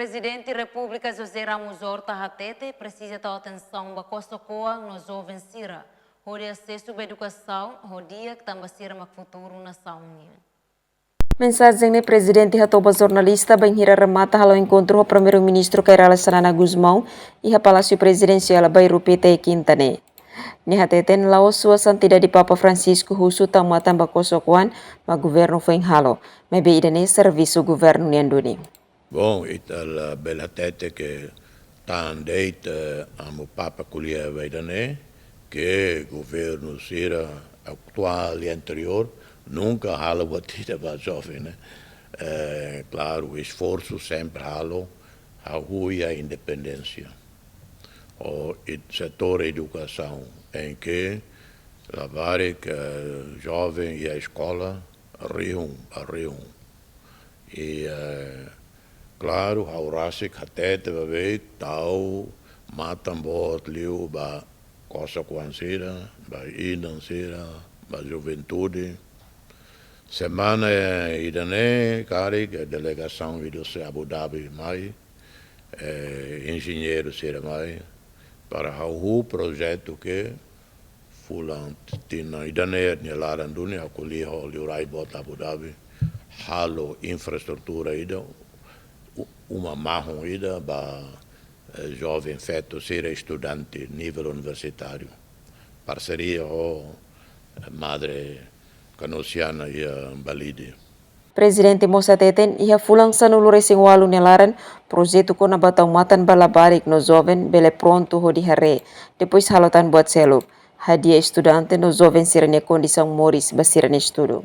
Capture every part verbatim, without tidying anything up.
Prezidente Repúblika José Ramos Horta hatete presiza tau atensaun ba kosokoan no joven sira, hodi asesu ba edukasaun, hodi di'ak tanba sira mak futuru nasaun nian. Mensajen ne'e Prezidente hato'o ba jornalista bainhira remata halo enkontru ho Primeiru-Ministru Kay Rala Xanana Gusmão iha Palásiu Prezidensiál Bairru Pité Kinta ne'e. Nia hateten la'ós sua santidade Papa Francisco husu tau matan ba kosokoan mak governu foin halo, maibé ida-ne'e servisu governu nian duni. Bom, ita labele hatete ke tan de'it, eh, amu Papa ko'alia ba ida-ne'e, ke governu sira atuál i anteriór nunka halo buat ida ba joven, ne'e? Eh, klaru, esforsu sempre halo, hahú iha independénsia. Ho ed-, setór edukasaun, em que labarik, eh, joven iha eskola, rihun, rihun. I, eh, klaru, ha'u rasik hatete ba beibeik, tau matan boot liu ba kosokoan sira, ba inan sira, ba juventude. Semana, eh, ida-ne'e, karik, eh, delegasaun ida husi Abu Dhabi mai, eh, enjeñeiru sira mai, para hahú projetu ke fulan tinan ida-ne'e nia laran duni, ha'u ko'alia ho liurai boot Abu Dhabi, halo infraestrutura ida, u-, uma mahon ida ba, eh, joven feto sira estudante nivel universitáriu. Parseria ho, eh, Madre Kanosiana iha Balide. Prezidente mós hateten, iha fulan sanulu-resin-ualu nia laran, projetu kona-ba tau matan ba labarik no joven bele prontu hodi haree, depois halo tan buat seluk, hadi'a estudante no joven sira-nia kondisaun moris ba sira-nia estudu.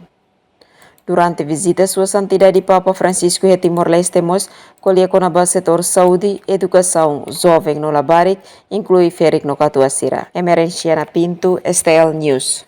Durante vizita, Sua Santidade Papa Francisco iha Timor-Leste mós ko'alia kona-ba setór saúde, edukasaun, joven no labarik, inklui ferik no katuas sira. Emerenciana Pinto, S T L News.